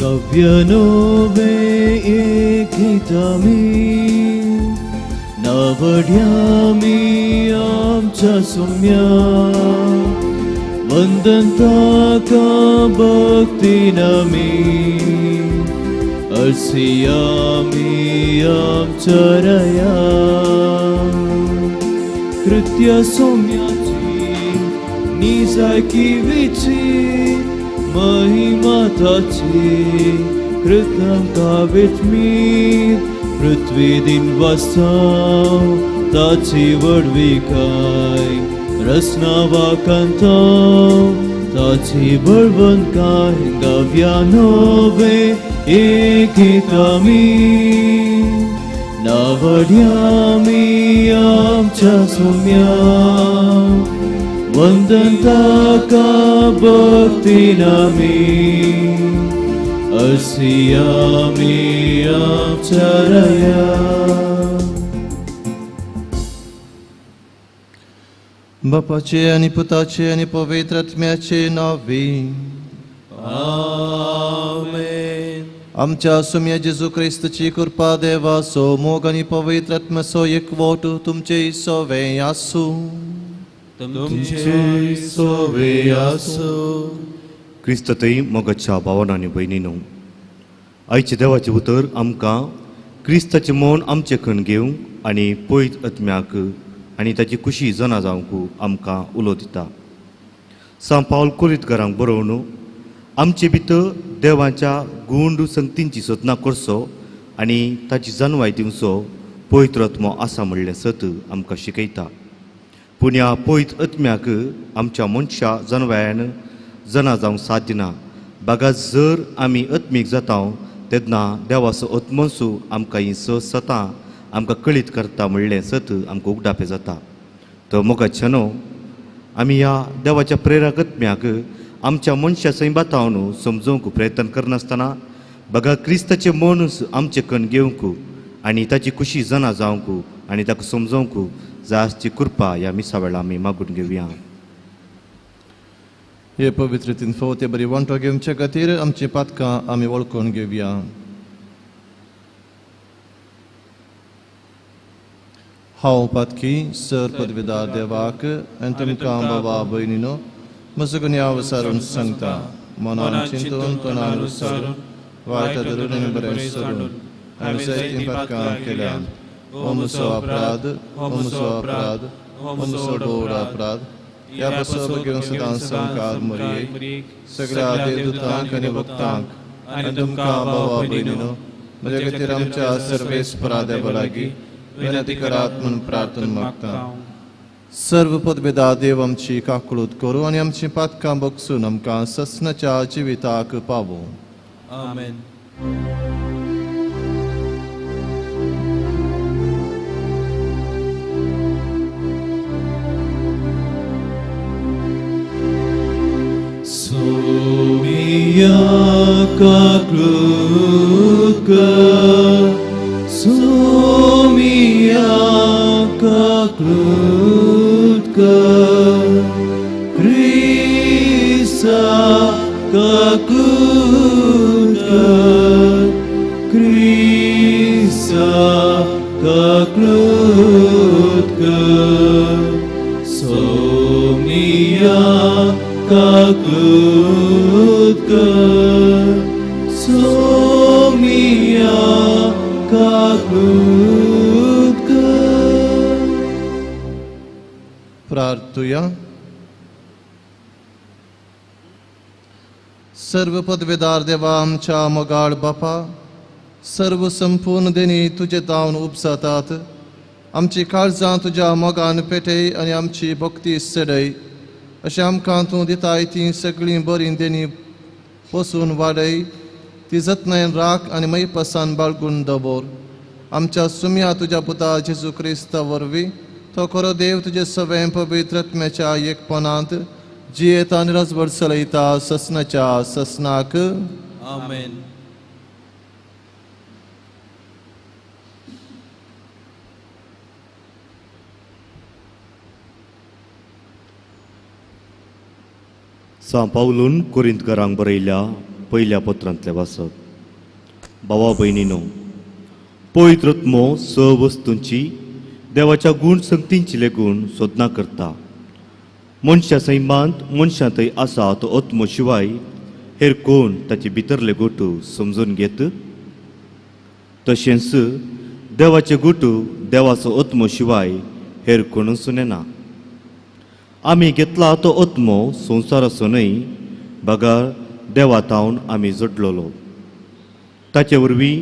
गव्यनोवे एकितामी नावड्यामी आमच्या सुम्या वंदन ताका भक्तीन आमी अर्सियामी आमच्या रया कृत्य सौम्याची निजायकी महिमा ताची कृतंका विचमीत पृथ्वी दिन वसाव ताची व्हडविकाय रसना वाकांताव ताची बळवंतकाय गव्या नोवे एकितामी नावड्यामी आमच्या सुम्या वंदन ताका भक्तीन आमी अर्सियामी आमच्या रया. बापाचे आनी पुताचे आनी पवित्र आत्म्याचे नांवे. आमेन. आमच्या सुम्या जेजू क्रिस्तची कृपा देवाचो मोग आनी पवित्र आत्म्याचो एकवट तुमचे सवे आसूं. तुमचे सोवे आसूं. क्रिस्ततय मोगाच्या भावना आनी भयणीनो, आयचें देवाचें उतर आमकां क्रिस्ताचें मन आमचें खण घेवंक आनी पयत आत्म्याक आनी ताची खुशी जना जावंक आमकां उलो दिता. सांव पावल कोरितकारांक बरोवन आमचे भितर देवाच्या गुंड संगतींची सोदना करचो आनी ताची जानवाय दिवचो पवित्र आत्मो आसा म्हणलें सत आमकां शिकयता. पूण ह्या पवित्र आत्म्याक आमच्या मनशा जानवायान जना जावंक साथ दिना. बागा जर आमी आत्मीक जाता तेन्ना देवाचो आत्मसू आमकां ही स सतां आमकां कळीत करता म्हणलें सत आमकां उगडापें जाता. तो मोगाचे न्हू आमी ह्या देवाच्या प्रेरक आत्म्याक आमच्या मनशा सैबातावन समजोवंक प्रयत्न करनासतना बगा क्रिस्ताचें मन आमचें कण घेवंक आनी ताची खुशी जना जावंक आनी ताका समजोवंक जायची कृपा ह्या मिसा वेळार आमी मागून घेवया. हे पवित्र तीन फावटी बरी वांटो घेवचे खातीर आमची पातकां आमी वळखून घेवया. हांव पातकी सर पदवीदार देवाक आनी तुमकां बाबा भयणीनो म्हजो गुन्यांव विचारून सांगता. मनान चिंतून तोंडान विचारून वायट धरून आनी बरें सोडून हांवें जायतीं पातकां केल्यात. हो म्हजो अपराध, हो म्हजो अपराध, हो म्हजो व्हड अपराध. ह्या पासून घेवन सदां संवकार मरियेक सगळ्या देवदूतांक आनी भक्तांक आनी तुमकां भावा भयणीनो म्हज्या खातीर आमच्या सर्वेस्परा देवा लागीं विनंती करात म्हूण प्रार्थना मागता. सर्व पदवेदा देव आमची काकळूत करूं आनी आमची पातकां बगसून आमकां ससनाच्या जिविताक पावोवं. आमेन. Somia kaklud kar, Somia kaklud kar, Krista kaklud kar, Krista kaklud kar, Somia kaklud kar, Somia kaklud kar. प्रार्थुया. सर्व पदवेदार देवा आमच्या मोगाळ बापा, सर्व संपूर्ण देणी तुजे दावन उपसातात. आमची काळजां तुज्या मोगान पेटय आनी आमची भक्ती चडय. अशें आमकां तूं दिताय ती सगळीं बरीं देणी पोसून वाडय. ती जतनायेन राख आनी मैपसान बाळगून दवर. आमच्या सुम्या तुज्या पुता जेजू क्रिस्ता वरवीं तो खरो देव तुजे सवें पवित्र आत्म्याच्या एकपणांत जियेता आनी राजवट चलयता ससनाच्या ससनाक. आमेन. सांव पावलून कोरिंतकारांक बरयल्या पयल्या पत्रांतलें वाचप. भावा भयणीनो, पवित्र आत्मो स वस्तूंची देवाच्या गूण संगतींची लेगून सोदना करता. मनशा सैमांत मनशांतय आसा तो आत्मो शिवाय हेर कोण ताचे भितरले गोटू समजून घेत? तशेंच देवाचे गोटू देवाचो आत्मो शिवाय हेर कोणूच नेना. आमी घेतला तो आत्मो संवसाराचो न्हय, बगर देवा तावन आमी जोडलेलो. ताचे वरवीं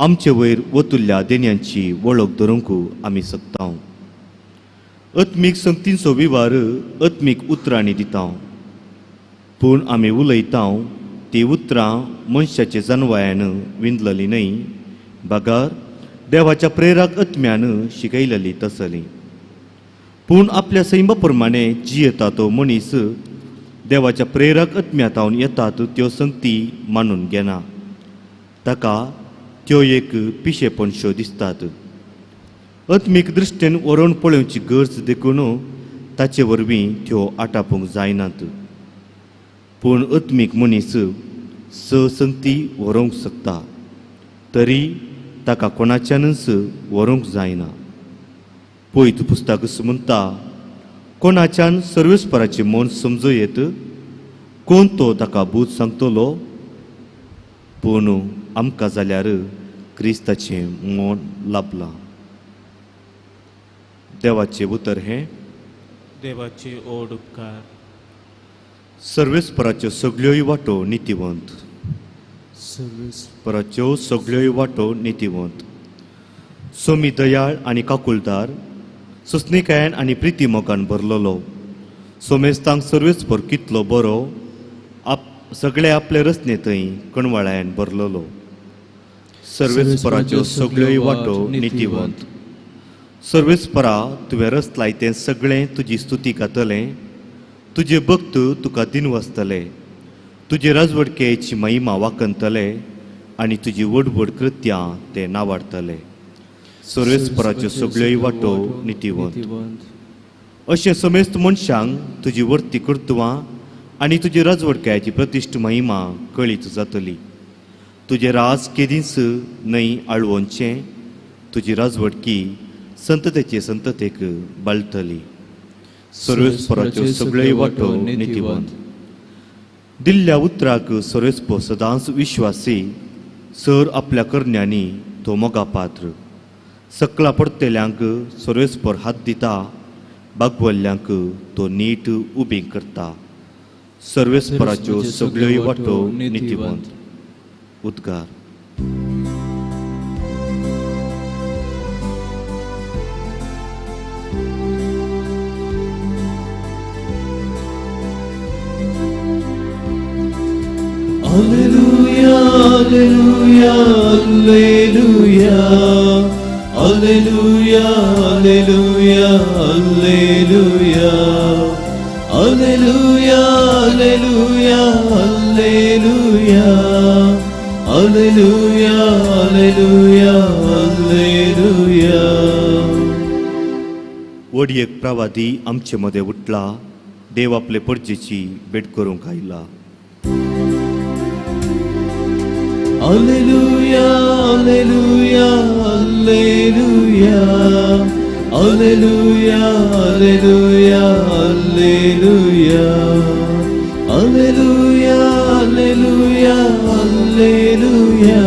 आमचे वयर वतुल्ल्या देण्यांची वळख धरूंक आमी शकता. आत्मीक संगतींचो विवार आत्मीक उतरांनी दिता, पूण आमी उलयता ती उतरां मनशाचे जनवायान विंदलेली न्हय, बगर देवाच्या प्रेरक आत्म्यान शिकयलेली तसली. पूण आपल्या सैमा प्रमाणे जियेता तो मनीस देवाच्या प्रेरक आत्म्या तावन येतात त्यो संगती मानून घेना. ताका त्यो एक पिशेपणश्यो दिसतात. आत्मीक दृश्टीन वरोवन पळोवची गरज देखून ताचे वरवीं त्यो आटापूंक जायनात. पूण आत्मीक मनीस स संगती व्हरूंक शकता, तरी ताका कोणाच्यानूच व्हरूंक जायना. पवित्र पुस्तक म्हणटा, कोणाच्यान सर्वेस्पराचें मन समजूं येत? कोण तो ताका बूद सांगतलो? पूण आमकां जाल्यार क्रिस्ताचें मन लाभलां. देवाचें उतर हें देवाचे ओड उपकार. सर्वेस्पराच्यो सगल्योय वाटो नितीवंत. सर्वेस्पराच्यो सगल्योय वाटो नितीवंत. सोमी दयाळ आनी काकुलदार, सुस्निकायन आनी प्रिती मोगान भरलेलो. सोमेस्तांक सर्वेस्पर कितलो बरो, आप सगळे आपले रचने थंय कणवाळ्यान भरलेलो. सर्वेस्पराच्यो सगल्योय वाटो नितीवंत. सर्वेस्परा, तुवें रचलाय तें सगळें तुजी स्तुती गातलें. तुजे भक्त तुका दिनवासतले, तुजे राजवडकेची महिमा वाकंतले आनी तुजी व्हड व्हड कृत्यां ते नावाडतले. सर्वेस्पराच्यो सगल्योय वाटो नितीवंत. अशें समेस्त मनशांक तुजी वर्ती कर्तुवां आनी तुजी राजवडकायेची प्रतिश्ठ महिमा कळीत जातली. तुजें राज केदींच न्हय आळवोनचें, तुजी राजवडकी संततेचे संततेक बाळतली. सर्वेस्पराच्यो सगल्योय वाटो नितीवंत. दिल्ल्या उतराक सर्वेस्पर सदांच विश्वासी, सर आपल्या करण्यांनी तो मोगा पात्र. सकला पडटेल्यांक सर्वेस्पर हात दिता, बागवल्ल्यांक तो नीट उबी करता. सर्वेस्पराच्यो सगल्योय वाटो नितीवंत. उद्गार. Alleluia, Alleluia, Alleluia, Alleluia, Alleluia, Alleluia, Alleluia, Alleluia, Alleluia, Alleluia, Alleluia, Alleluia. वडयेक प्रवादी आमचे मदें उठला, देव आपले परजेची भेट करूंक आयला. Alleluia, Alleluia, Alleluia, Alleluia, Alleluia, Alleluia, Alleluia, Alleluia, Alleluia,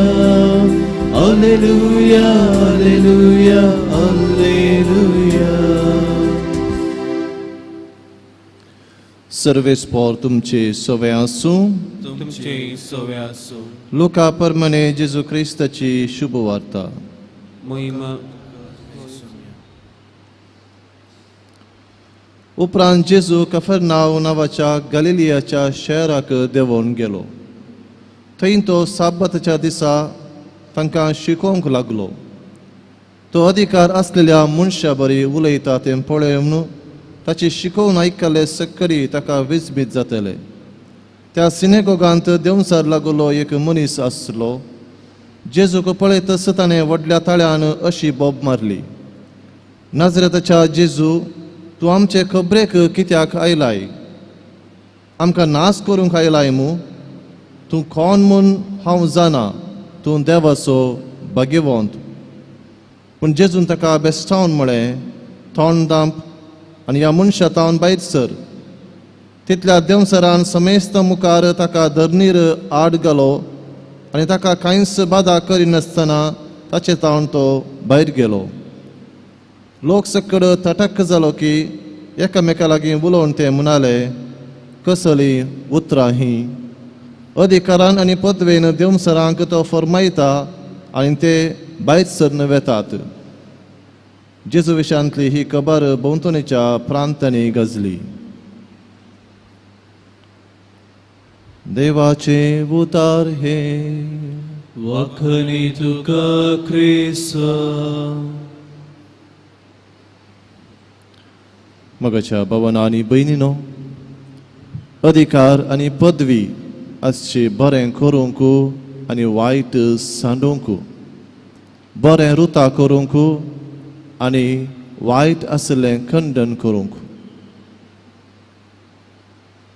Alleluia, Alleluia, Alleluia. सर्वेस्पर तुमचे सवे आसूं. तुमचे सवे आसूं. लुका परमने जेजू क्रिस्ताची शुभवार्ता. महिमा. उपरांत जेजू कफरनाव नांवाच्या गलिलियाच्या शहराक देंवोन गेलो. थंय तो साबाताच्या दिसा तांकां शिकोवंक लागलो. तो अधिकार आसलेल्या मनशा बरी उलयता तें पळोवन ताची शिकोवन आयकल्ले सक्करी ताका विजमीत जातले. त्या सिनेगोगांत देंवचार लागलो एक मनीस आसलो. जेजूक पळयतच ताणें व्हडल्या ताळ्यान अशी बोब मारली, नाजरेताच्या जेजू, तूं आमचे खबरेक कित्याक आयलाय? आमकां नाश करूंक आयलाय मू? तूं कोण म्हूण हांव जाणा, तूं देवाचो भाग्यवंत. पूण जेजून ताका बेस्टावन म्हळें, तोंड दांप आनी ह्या मनशा तावन भायर सर. तितल्या देंवसरान समेस्त मुखार ताका धरणीर आड घालो आनी ताका कांयच बादा करिनासतना ताचे तावन तो भायर गेलो. लोक सकड तटक जालो की एकामेका लागीं उलोवन ते म्हणाले, कसली उतरां हीं? अधिकारान आनी पदवेन देंवसरांक तो फरमायता आनी ते भायर सरन वेतात. जेजू विशांतली ही खबर भोंवतणीच्या प्रांतांनी गाजली. देवाचे उतार हे. वखणी तुका क्रिस्ता. मगाच्या भवन आनी भयणीनो, अधिकार आनी पदवी आसची बरें करूंक आनी वायट सांडूंक, बरें रुता करूंक आनी वायट आशिल्लें खंडन करूंक.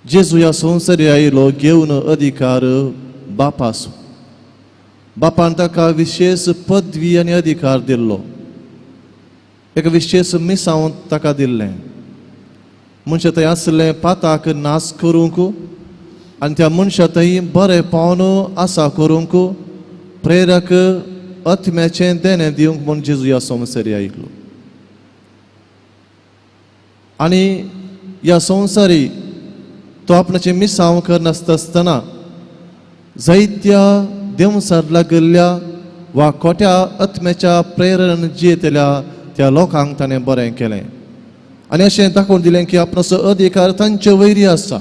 जेजू ह्या संवसारी आयलो घेवन अधिकार बापासो. बापान ताका विशेश पदवी आनी अधिकार दिल्लो, एक विशेश मिसांव ताका दिल्लें. मनशा थंय आशिल्लें पाताक नाश करूंक आनी त्या मनशा थंय बरें पावन आसा करूंक प्रेरक आत्म्याचें देणें दिवंक म्हूण जेजू ह्या संवसारी आयलो. आनी ह्या संवसारी तो आपणाचें मिसांव करनासता आसतना जायत्या देंवसार लागिल्ल्या वा खोट्या आत्म्याच्या प्रेरणेन जियेतल्या त्या लोकांक ताणें बरें केलें आनी अशें दाखोवन दिलें की आपणाचो अधिकार तांचे वयरी आसा.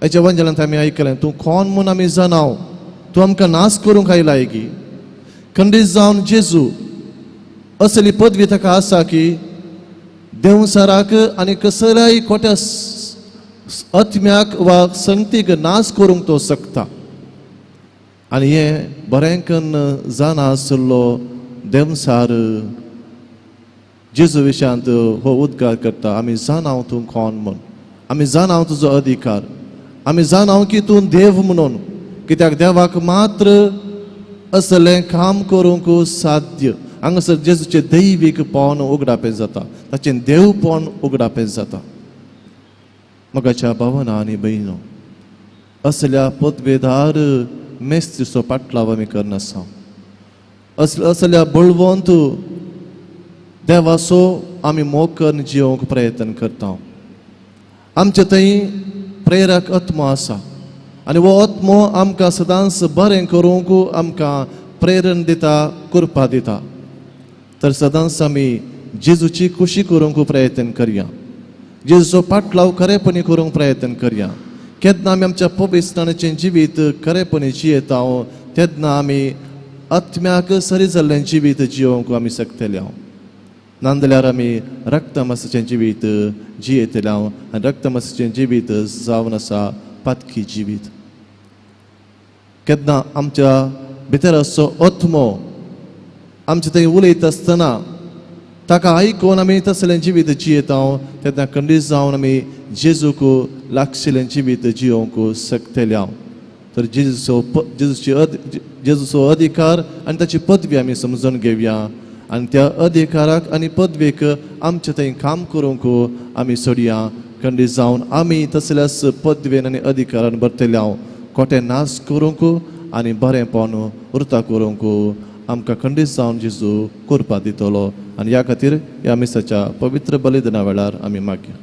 हाच्या वंजलांत आमी आयकलें, तूं कोण म्हूण आमी जाणाव, तूं आमकां नाश करूंक आयलाय की. खंडीत जावन जेजू असली पदवी ताका आसा की देंवसाराक आनी कसल्याय खोट्या आत्म्याक वा संगतीक नाश करूंक तो शकता. आनी हें बरें कन्न जाणा आशिल्लो देंवसार जेजू विशयांत हो उद्गार करता, आमी जाणाव तूं कोण म्हूण, आमी जाणाव तुजो अधिकार, आमी जाणाव की तूं देव म्हणून. कित्याक देवाक मात्र असलें काम करूंक साध्य. हांगासर जेजूचें दैवीक पवन उगडापें जाता, ताचें देवपण उगडापें जाता. मगाच्या भावना आनी भयणो, असल्या पदवेदार मेस्त्रीचो पाटलाव आमी करनासा. असल्या बळवंत देवाचो आमी मोग करून जियोवंक प्रयत्न करता. आमचे थंय प्रेरक आत्मो आसा आनी हो आत्मो आमकां सदांच बरें करूंक आमकां प्रेरण दिता, कृपा दिता. तर सदांच आमी जेजूची खुशी करूंक प्रयत्न करया, जेजूचो पाटलाव खरेपणी करूंक प्रयत्न करया. केन्ना आमी आमच्या पवित्रपणाचें जिवीत खरेपणी जियेता तेन्ना आमी आत्म्याक सरी जाल्लें जिवीत जियोवंक आमी शकतले. नाजाल्यार आमी रक्तमासाचें जिवीत जियेतले आनी रक्तमासाचें जिवीत जावन आसा पातकी जिवीत. केन्ना आमच्या भितर असो आत्मो आमचे थंय उलयता आसतना ताका आयकून आमी तसलें जिवीत जियेता तेन्ना खंडीत जावन आमी जेजूक लागशिल्लें जिवीत जियोवंक शकतले. तर जेजूचो अधिकार आनी ताची पदवी आमी समजून घेवया आनी त्या अधिकाराक आनी पदवेक आमचे थंय काम करूंक आमी सोडया. खंडीत जावन आमी तसल्याच पदवेन आनी अधिकारान भरतले खोटें नाश करूंक आनी बरेंपण उरता करूंक आमकां खंडीत जावन जेजू कृपा दितलो. आनी ह्या खातीर ह्या मिसाच्या पवित्र बलिदाना वेळार आमी मागया.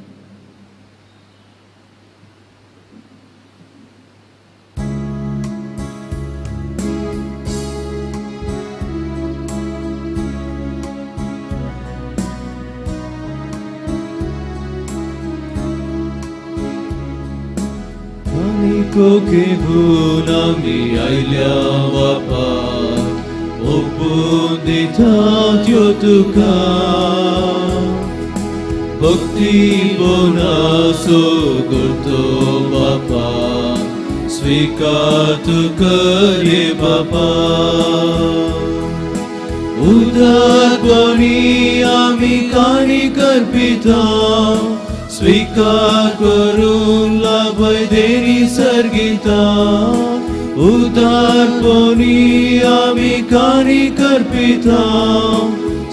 कोकेहून आमी आयल्या बापा, ओपून दिता त्यो तुका, भक्ती बोनासो करतो बापा, स्वीकार तूं कर बापा. उदारपणी आमी काणी करपिता, स्वीकार करून लाभय देणी सर्गिता, उदारपणी आमी काणी करपिता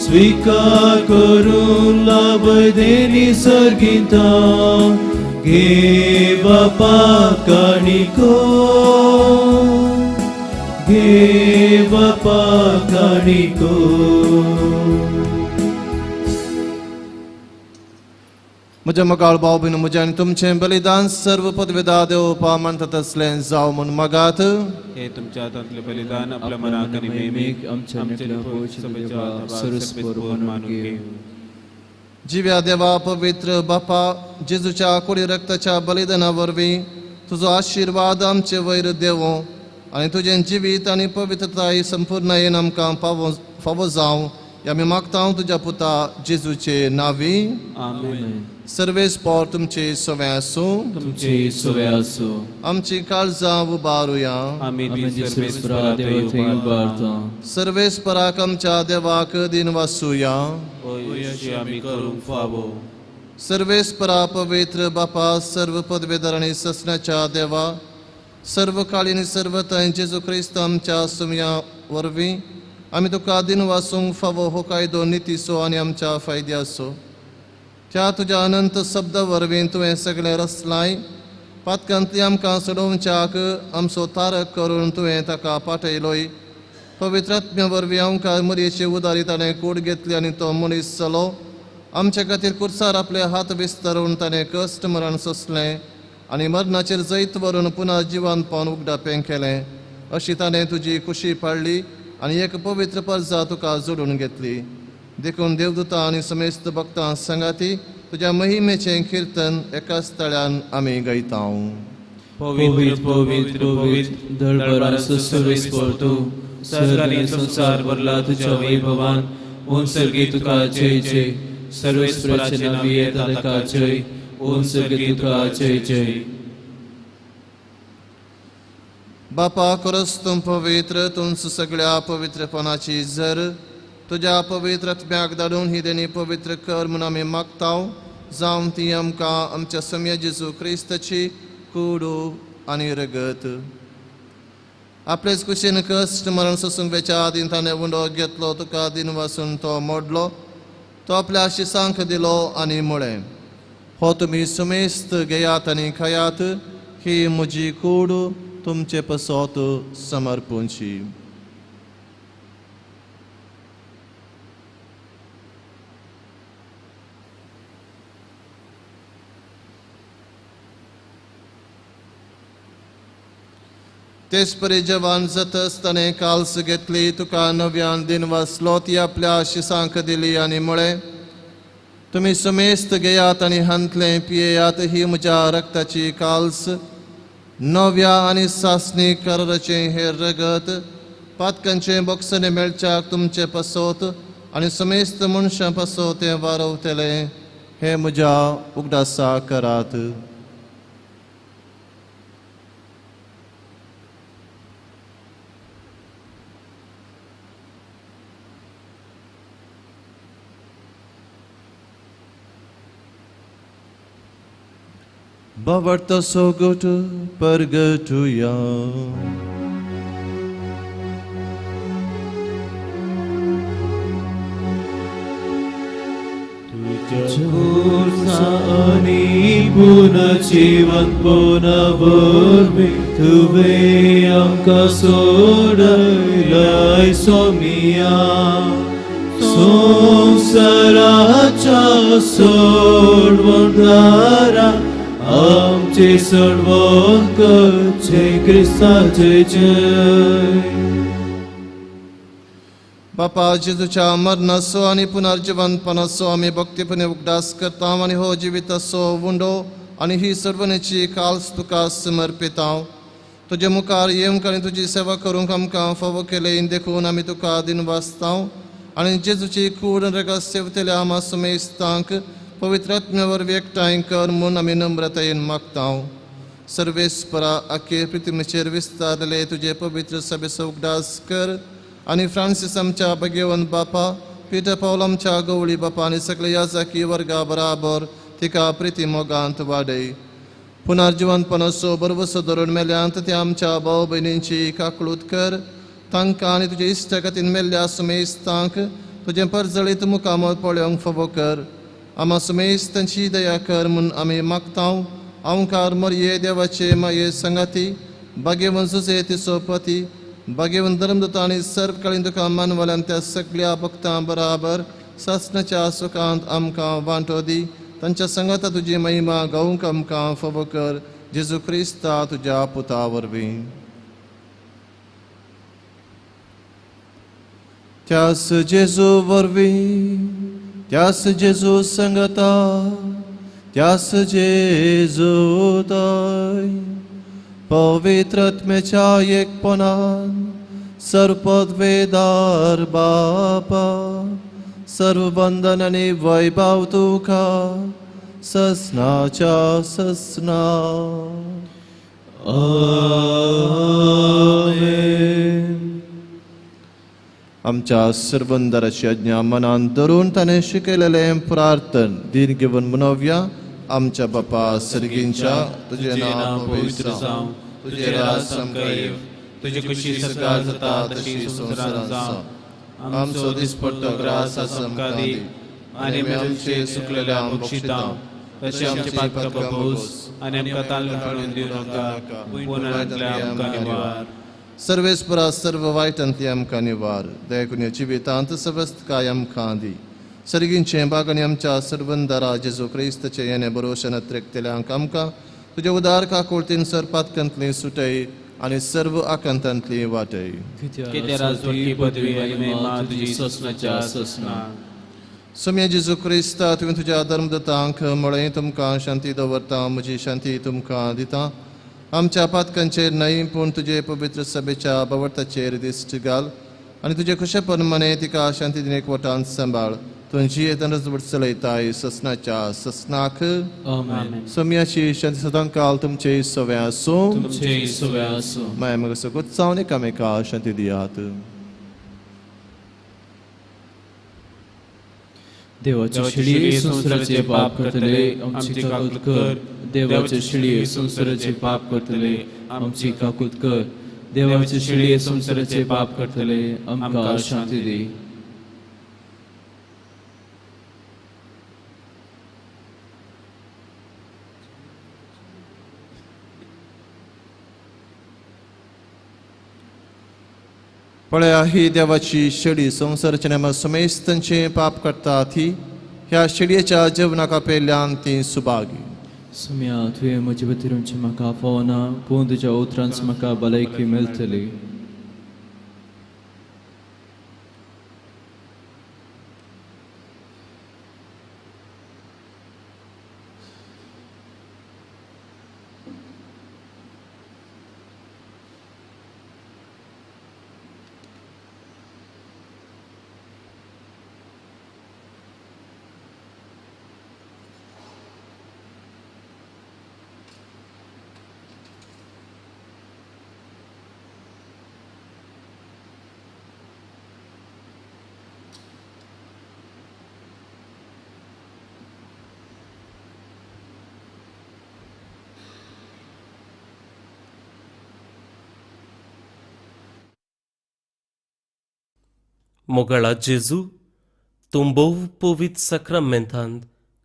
स्वीकार करून लाभय देणी सर्गिता घे बापा काणिको घे बापा काणिको. म्हज्या मोगाळ भाव भयणीं म्हजें आनी तुमचें बलिदान सर्व पदवेदा देवपा मानता तसलें जावं म्हूण मागात. हे तुमच्या हातांतलें बलिदान आपल्या मनाक आनी महिमेक आमच्या मानून घेवं. जिव्या देवा पवित्र बापा जेजूच्या कुडी रक्ताच्या बलिदाना वरवीं तुजो आशिर्वाद आमचे वयर देवो आनी तुजें जिवीत आनी पवित्रताय संपूर्णयेन आमकां फावो जावं ह्या आमी मागता तुज्या पुता जेजूचे नांवी. आमेन. सर्वेस पोर तुमचे सवे आसूं. तुमचे सवे आसूं. आमची काळजां उबारुया. आमी ती सर्वेस्परा देवा थंय उबारता. सर्वेस्पराक आमच्या देवाक दिन वासूया. हय आमी करूंक फावो. सर्वेस्परा पवित्र बापा सर्व पदवेदार आनी ससनाच्या देवा सर्व काळी आनी सर्व थंय जेजू क्रिस्त आमच्या सुमया वरवीं आमी तुका दिन वासूंक फावो हो कायदो नितीचो आनी आमच्या फायद्याचो. त्या तुज्या अनंत शब्द वरवीं तुवें सगळें रचलाय पातकांतली आमकां सोडोवच्याक आमचो तारक करून तुवें ताका पाठयलोय. पवित्र आत्म्या वरवीं आमकां मरयेची उदारी ताणें कूड घेतली आनी तो मनीस जालो. आमच्या खातीर कुर्सार आपले हात विस्तारून ताणें कश्ट मरण सोंसलें आनी मरणाचेर जैत व्हरून पुनः जिवान पावन उगडापें केलें. अशी ताणें तुजी खुशी पाडली आनी एक पवित्र परजा तुका जोडून घेतली. देखून देवदूता आनी समेस्त भक्तां सांगाती तुज्या महिमेचें किर्तन एकाच तळ्यान आमी गायता. पवित्र पवित्र पवित्र दळभराचो सर्वेस्पर तूं सर्ग आनी संवसार भरला तुज्या वैभवान. ओम सर्गे तुका जय जय. सर्वेस्पराचे नांवी येता ताका जय. ओम सर्गे तुका जय जय. बापा खरोच तूं पवित्र तुमचं सगळ्या पवित्रपणाची जर तुज्या पवित्र आत्म्याक धाडून ही देणी पवित्र कर म्हूण आमी मागता. जावं ती आमकां आमच्या सम्या जेजू क्रिस्ताची कूड आनी रगत. आपलेच कुशीन कश्ट मरण सोसूंक वेच्या आदीं ताणें उंडो घेतलो तुका दिन वासून तो मोडलो तो आपल्या शिसांक दिलो आनी म्हळें हो तुमी सुमेस्त घेयात आनी खायात ही म्हजी कूड तुमचे पसत समर्पूंची. तेच परी जवान जातच ताणें काल्स घेतली तुका नव्यान दिन वाचलो ती आपल्या शिसांक दिली आनी म्हळें तुमी सुमेस्त घेयात आनी हांतलें पियेयात ही म्हज्या रक्ताची काल्स नव्या आनी सासणी कराराचें हें रगत पातकांचें बोगसणें मेळच्याक तुमचें पासत आनी समेस्त मनशां पासत तें वारवतलें हें म्हज्या उगडासा करात. बावर्त सोगट परगटुया. तुज्या खुर्सा आनी पुनर्जिवंतपणा वरवीं तुवें आमकां सोडयलाय सोमिया. संवसाराच्या सोडवणदारा आमचे सोडवण करचें क्रिस्ताचें जय. बापा जेजूच्या मरणाचो आनी पुनर्जिवंतपणाचो आमी भक्तीपणे उगडास करता आनी हो जिविताचो उंडो आनी ही सर्वणेची काल्स तुका समर्पिता. तुजे मुखार येवंक आनी तुजी सेवा करूंक आमकां फावो केलें देखून आमी तुका दिनवासता आनी जेजूची कूड रगत सेवतल्या आमा समेस्तांक पवित्र आत्म्या वरवीं एकठांय कर म्हूण आमी नम्रतायेन मागता. सर्वेस्परा आखे पृथ्वीचेर विस्तारले तुजे पवित्र सभेचो उगडास कर आनी फ्रांसीस आमच्या भगेवन बापा पिटर पावल आमच्या गवळी बापा आनी सगळे याजाकी वर्गा बराबर तिका प्रिती मोगांत वाडय. पुनर्जिवनपणाचो बरवसो धरून मेल्यांत त्या आमच्या भाव भयणींची काकळूत कर. तांकां आनी तुजे इश्टागतीन मेल्ल्या सुमेस्तांक तुजें परजळीत मुखामळ पळोवंक फावो कर. आमा सुमेस्त तांची दया कर म्हूण आमी मागता. अंकार मरये देवाचे माये संगाती भाग्यवंत सुसे तिचो पती भाग्यवंत धर्मदूत आनी सर्वकाळीन तुका मानवल्यान त्या सगळ्या भक्तां बराबर सासणाच्या सुखांत आमकां वांटो दी. तांच्या संगाता तुजी महिमा गावंक आमकां फावो कर. जेजू क्रिस्ता तुज्या पुता वरवीं. त्यास जेजू वरवीं, त्यास जेजू संगता, त्यास जेजू ताय पवित्र आत्म्याच्या एकपणान सर्वपदवेदार बापा सर्व बंधन आनी वैभव तुका ससनाच्या ससना. आमेन. आमच्या सर्वंदराची आज्ञा मनान धरून ताणें शिकयलेलें प्रार्थन दीन घेवन मनोवया. आमच्या बापा सर्गींच्या, तुजें नांव पवित्र जावं, तुजें राज आमकां येवं, तुजी खुशी सदां जाता तशी संवसारांत जावं. आमचो दिसपट्टो ग्रास आमकां दी आनी आमचे चुकलेल्या बक्षिता तशें आमचे पातकां भोगोस आनी आमकां ताल्ल काडून दिवं नाका, पूण आमकां निवार. सर्वेस्परा सर्व वायटांतली आमकां निवार. दयाकुन्या जिवितांत सवस्तकाय आमकां दी. सर्गींचें बाग आनी आमच्या सर्वंदरा जेजू क्रिस्ताचें येणे बरोशन अत्रेकतल्यांक आमकां तुज्या उदार काकुळतीन सर पातकांतली सुटय आनी सर्व आकांतांतली वाटय. सोम्या जेजू क्रिस्ता, तुवें तुज्या धर्मदूतांक म्हळें, तुमकां शांती दवरता, म्हजी शांती तुमकां दिता. आमच्या पातकांचेर न्हय पूण तुजे पवित्र सभेच्या बावडताचेर दिश्ट घाल आनी तुजे खुशेपण मने तिका शांती दिनेक वटान सांबाळ. तुजी येतनच चलयताय ससनाच्या ससनाक. सोम्याची शांती सदांकाल तुमचे सवे आसूं. माया मग सगळं जावन एकामेका शांती दियात. देवाचे शिळये संवसाराचे पाप करतले आमची काकूत कर. देवाचे शिळये संवसाराचे पाप करतले आमची काकूत कर. देवाचे शिळये संवसाराचे पाप करतले आमकां शांती दी. पळया ही देवाची शेळी संवसाराच्या नेमा समेस्तांचें पाप करता ती ह्या शेळयेच्या जेवणाक आपयल्ल्यान ती सुभागी. सुम्या, तुवें म्हजे वतीनचें म्हाका फावना, पूण तुज्या उतरांच म्हाका भलायकी मेळटली. मोगळा जेजू, तूं भोव पवित्र साक्रामेंतांत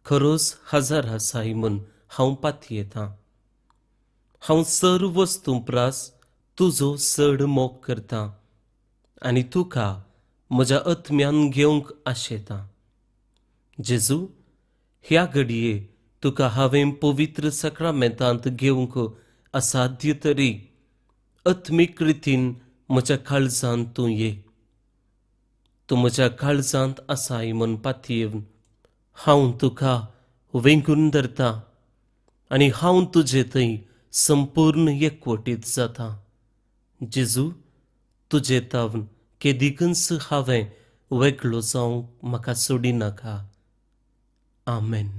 खरोच हजार आसाय म्हूण हांव पातयेतां. हांव सर्व वस्तूं प्रास तुजो चड मोग करतां आनी तुका म्हज्या आत्म्यान घेवंक आशेतां. जेजू, ह्या घडये तुका हांवें पवित्र साक्रामेंतांत घेवंक असाध्य तरी आत्मीक रितीन म्हज्या काळजांत तूं ये. तूं म्हज्या काळजांत आसाय म्हूण पातयेवन हांव तुका वेंगून धरता आनी हांव तुजे थंय संपूर्ण एकवटीत जाता. जेजू, तुजे तावन केदिकूच हांवें वेगळो जावंक म्हाका सोडिनाका. आमेन.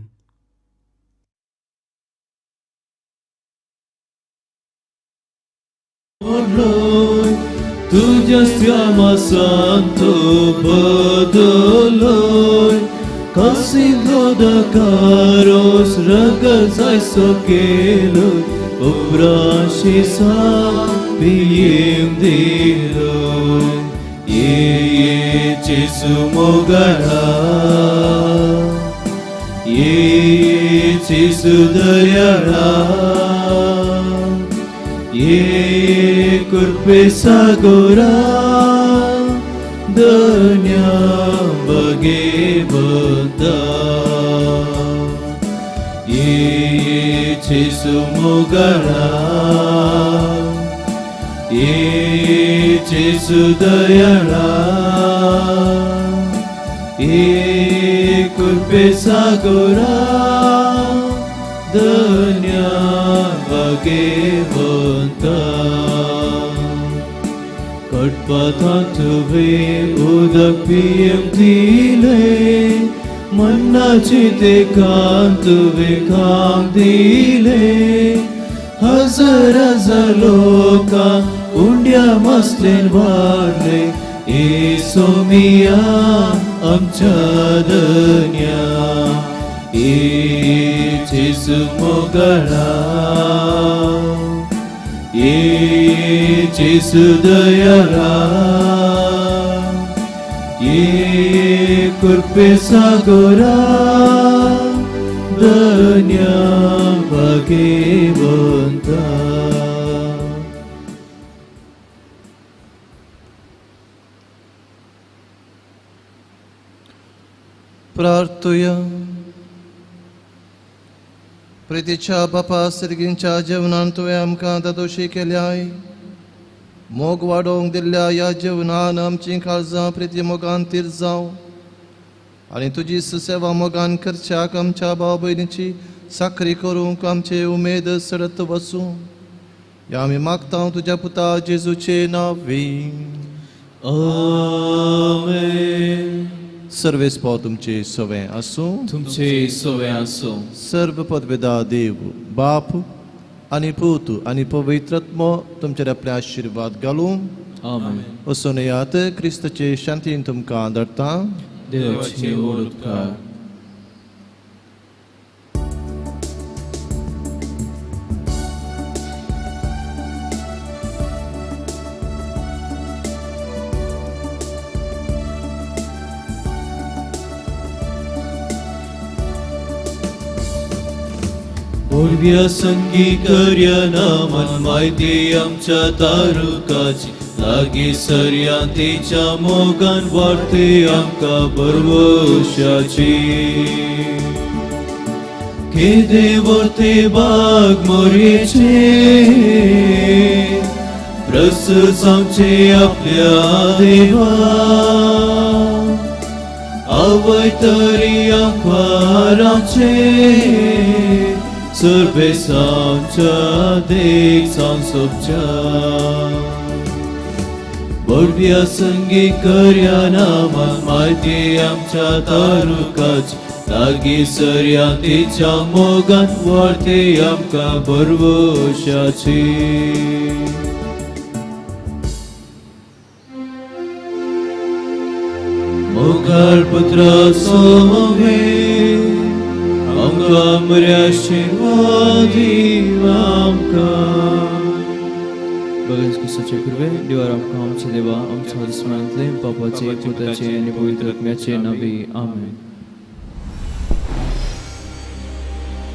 तुज्या श्यामा सांतो बदलोय कासिलो दकारोस रगत जायसो केलो उब्राशी पियेम दिलो ये जेसू मोगळा ये जेसू दयाळा ये कृपे सागोरा धन्या भगेवंता ये जेसू मोगळा ये जेसू दयाळा ये कृपे सागोरा धन्या भगेवंता कडपातां तुवें उदक पियेवंक दिलें मन्नाची तेकान तुवें खावंक दिलें हजार हजार लोकां उंड्या मसलेन वाडले येसोमिया आमच्या धन्या ये जेसू मोगळा ये जेसू दयाळा ये कृपे सागोरा धन्या भगेवंता. प्रार्थुया. प्रितीच्या बापा सिरगींच्या जेवणान तुवें आमकां दादोशी केल्याय मोग वाडोवंक दिल्ल्या ह्या जेवणान आमचीं काळजां प्रिती मोगान तीर जावं आनी तुजी सुसेवा मोगान करच्याक आमच्या भाव भयणीची साकरी करूंक आमचे उमेद सडत वसूं ह्या आमी मागता तुज्या पुता जेजूचे नांवी. आमेन. सर्वेस पाव तुमचे सवे आसूं तुमचे सवे आसूं. सर्व पदवेदा देव बाप आनी पूत आनी पवित्रत्म तुमचेर आपले आशिर्वाद घालूं. आमेन. वचून येयात क्रिस्ताचे शांतीन तुमकां धाडटा. देवाचे व्हड उपकार. पूर्व्या संगी कर्या नामान माहिती आमच्या तारुकाची लागी सर्या तिच्या मोगान वाडते आमकां भरवशाची केदे वर्ते बाग मोरयेचे प्रस आमचे आपल्या देवा आवय तरी आंकवाराचे सर्वेसांच्या देख सांसोपच्या बडव्या संगी कर्या नामान माहिती आमच्या तारुकाची लागी सर्या तिच्या मोगान वाडते आमकां भरवशाची. मोगाळ पुत्रा सोवे आमकां बऱ्या आशिर्वाद आमकां. बगैर क्रिस्ताचे कृपे देवार आमकां आमच्या देवा आमच्या दुस्मनांतले पापाचे पुताचे आनी पवित्र आत्म्याचे नांवी. आमेन.